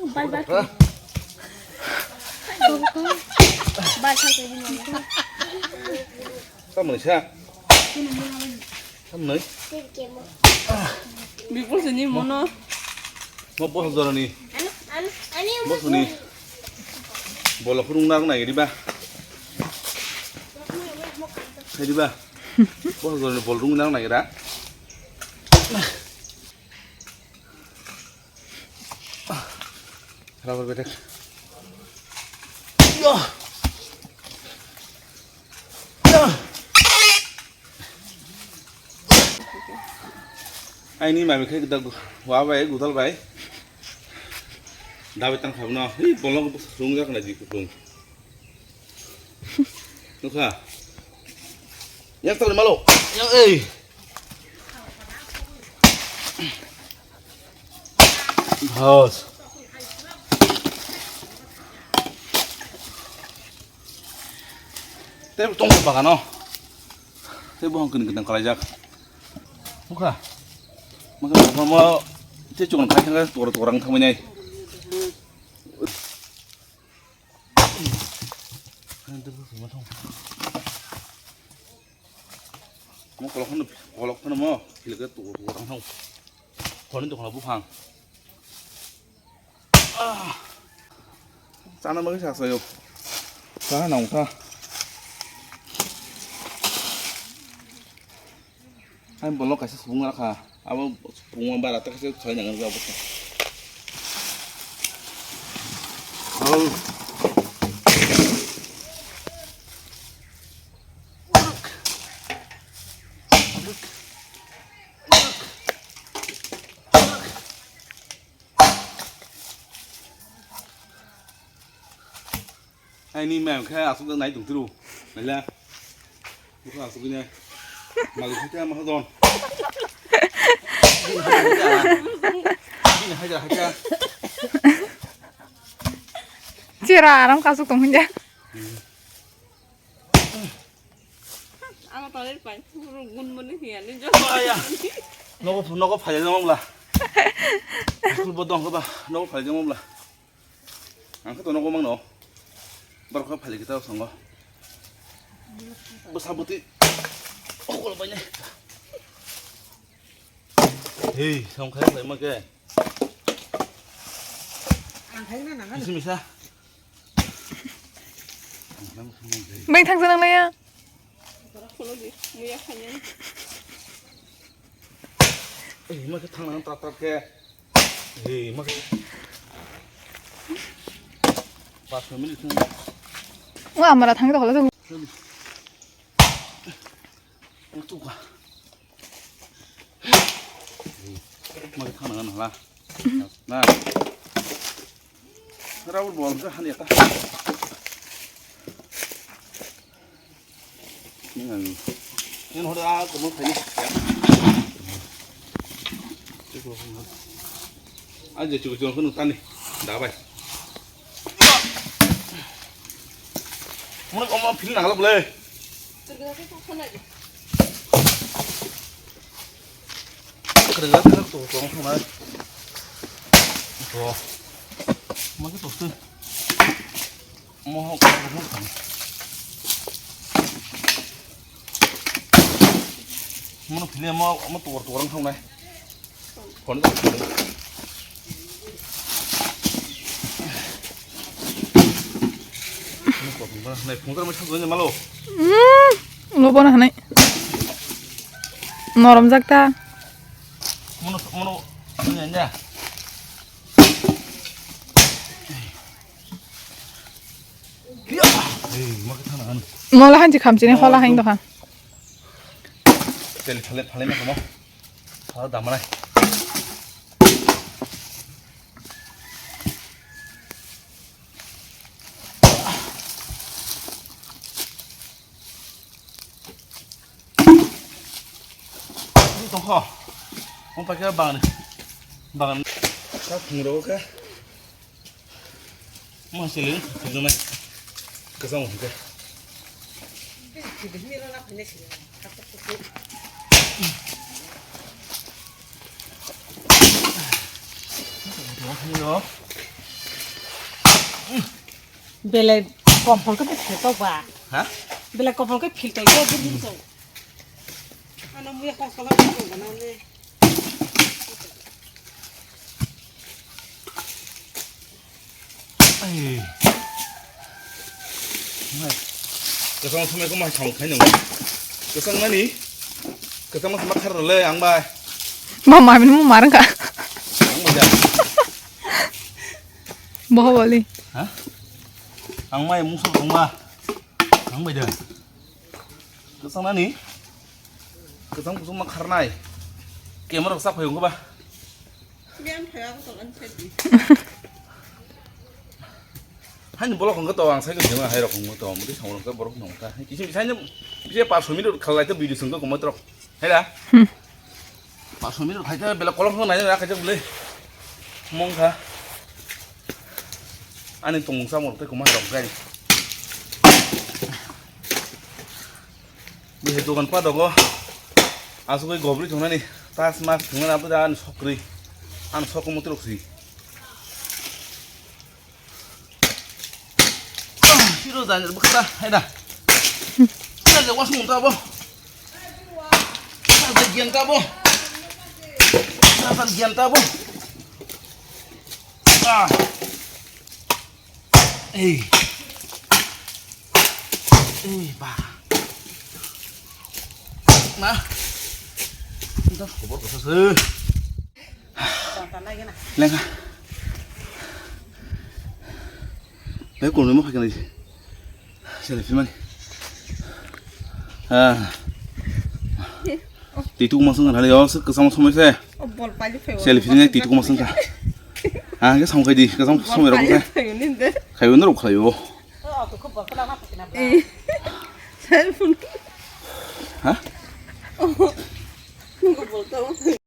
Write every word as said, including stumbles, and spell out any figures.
Bal bal. Bal sa ko ni. Tamni sa. Tamni. Bipul sini mono. Mo bosa jorani. Bosuni. Bolo khurung nang nai riba. Hai riba. Bosa jorani bol rung nang nai ra. Rubber bedek. Yo. Yo. Aini mami khai da wa bai gudal bai. Dawi tang khabno. Hi bolong rung jak na ji kutung. Nukha. Yang tawle malo. Yang ei. Bos. Tei tong bagano. Tei bohong kini kini kalaijak. Nukha. Maka mo tei chukon khai khai tora tora ang thangmai nai. Mo kolok kheno, kolok kheno mo, philke tu, tu, tu, tu. Honi tu khana buphang. Ah. Chana bagwi sa sayo. Chana nang ta. Hai bolok kaisa subung rakha. Abo subung bara ta kaisa sai nang ga bokha. Hau. Aini mem khe aswk nai tong tiro. Naila. Buka aswk ne. Malu khe ma don. Bini hajar hajar. Chera aram kasuk tong hinja. Ama tole pai puru gun mani hiya ni jo. Aya. Nogo nogo phai jang mla. School bo dong ba nogo phai jang mla. Ang khe to nogo mangno. Bar kho phai kita sango. Bwsa bwtwi. Okol bai ne. Hei, song khai lai ma ke. Ang khai na nang. Misa misa. Bai thang sanang laya. Khulodi, muya khanya. Eh, ma khe thang nang tat tat khe. Eh, ma khe. Pas minute thang. Wa amara thang to hola. Tuka. Mari khana nang hala. Na. Rau bol ka hani ta. Ni nang. Ni hore a ko mo thani. A je chu chu ko tani. Da bai. Mo ko mo phil na hala bole. Kerja kerja tuh tuang sana. Tuh. Mungkin tuh tuh. Mau kerja tuh kan. Mana pilih mau mau tuar tuar orang sana. Kono. Nai phungtar mai thangwi malo. Hmm, lobo na hanai. Norom jak ta. Mono mono nya nya. Ei, ma khe thana ano. Mola hanji khamchini hola hain doha. Tel phale phale ma komo. Phale damalai. Tongkho. Mo paikhe bang bang. Ka phungrok khe. Ma sili, sili na. Kasang hingke. Belai komphol khe philtok ba. Ha? Belai komphol khe philtok ya, bini so. Ano muya kos kala ko na ne. Ai. Mai. Kasang sumai ko mai sang khai nang. Kasang nani? Kasang mas makhar le ang bai. Ma, ma, min mo marang ka. Ang bai da. Bahubali. Ha? Ang mai musa kong ba. Ang bai da. Kasang nani? Kasang kusung ma kharnai. Camera sa phai ungba. Biang phai ang tong an chedi. Hani bolok hongke to ang sai ko jema hai rok hongmo to mudi song rok borok nong ta. Kisi sai ne bisi pa sumi rok khalai to video song ko mo trok. Hai da. Pasmir khaita bela kolom khna nai rakha jak le. Mong kha. Ani tongmung samung tei kuma rok gai. Bihai dogan pa dogo. Asugoi gobri thungnani tas mas thungnani apu da ani sokri. Ani sok mutruk si. Siro jani bukta, hai da. Ada wasung ta bo. Ada gian ta bo. Ada gian ta bo. Ah. Eh. Eh, ba. Na. Kita khobor kasa se. Lengkha. Lengkha kono mo khaknai. Selfie mani. Ah. Titu masung kan hali os kesama somai se. Selfie ni titu masung ka. Ah, ke samkai di, kesama somai rok ka. Kayo ni rok kayo. Eh.